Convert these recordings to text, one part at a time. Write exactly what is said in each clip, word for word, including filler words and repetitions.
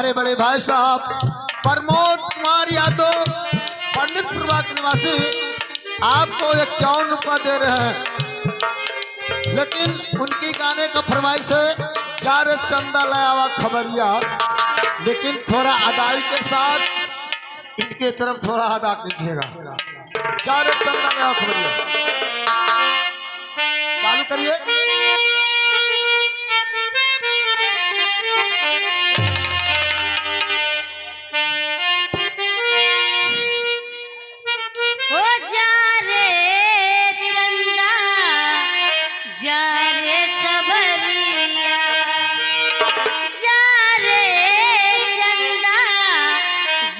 अरे बड़े भाई साहब प्रमोद कुमार यादव, पंडितपुर बाग निवासी, आपको इक्यावन रुपया दे रहे हैं, लेकिन उनकी गाने का फरमाइश है, जा रे चंदा ले आवा खबरिया, लेकिन थोड़ा अदाई के साथ इनके तरफ थोड़ा अदा कीजिएगा। जा रे चंदा ले आवा खबरिया। चालू करिए। ओ जा रे चंदा, जा रे सबरिया, जा रे चंदा,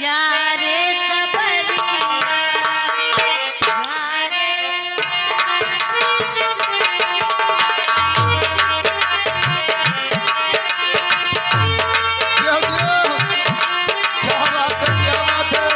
जा रे सबरिया, जा रे। क्या बात है, क्या बात है।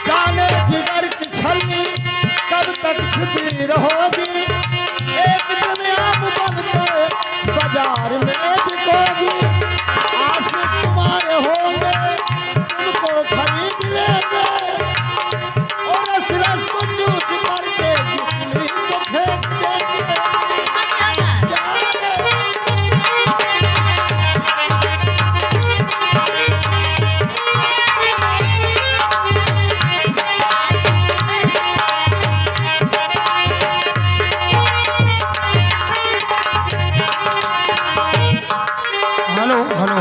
जाने जिगर की छलनी कब तक छिपी रहोगी, एक दिन आम बन के बाजार में बिकोगी। आशिक तुम्हारे होंगे, तुमको खरीद लेंगे, और इस रस को चूस करके बिजली को फेंक देंगे। हेलो, हेलो।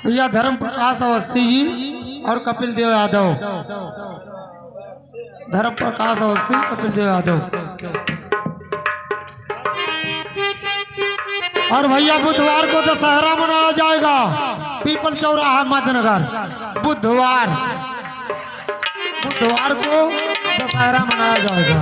भैया धर्म प्रकाश अवस्थी जी और कपिल देव यादव। धर्म प्रकाश अवस्थी, कपिल देव यादव। और भैया बुधवार को दशहरा मनाया जाएगा पीपल चौराहा मध्यनगर। बुधवार, बुधवार को दशहरा मनाया जाएगा।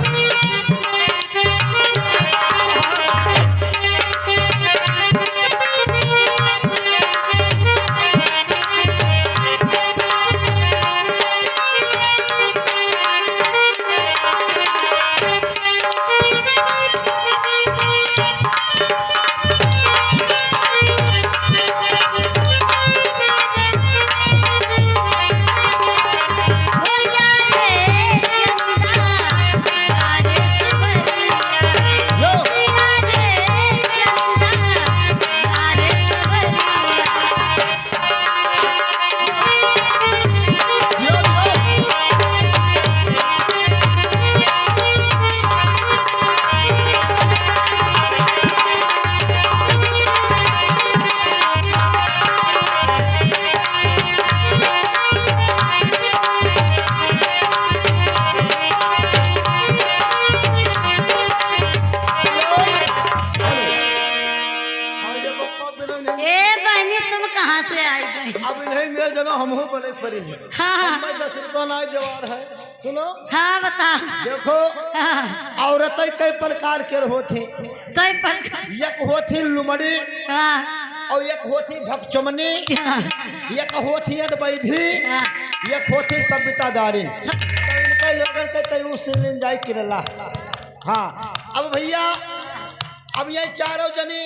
ए बहनी, तुम कहाँ से आई गई? अब नहीं मेरे जना, हम हो बने परी। हाँ। हम दस रुपया ना देवार है। सुनो। हाँ, बता। देखो, हाँ। औरत कई प्रकार के होती। कई प्रकार? एक होती लुमड़ी, हाँ। और एक होती भकचमनी, हाँ। एक होती अद्वैधी, हाँ। एक होती सभ्यतादारी। सब तो इनके लोगन के तय उस दिन जाए किरला। हाँ, अब भैया, अब ये चारों जनी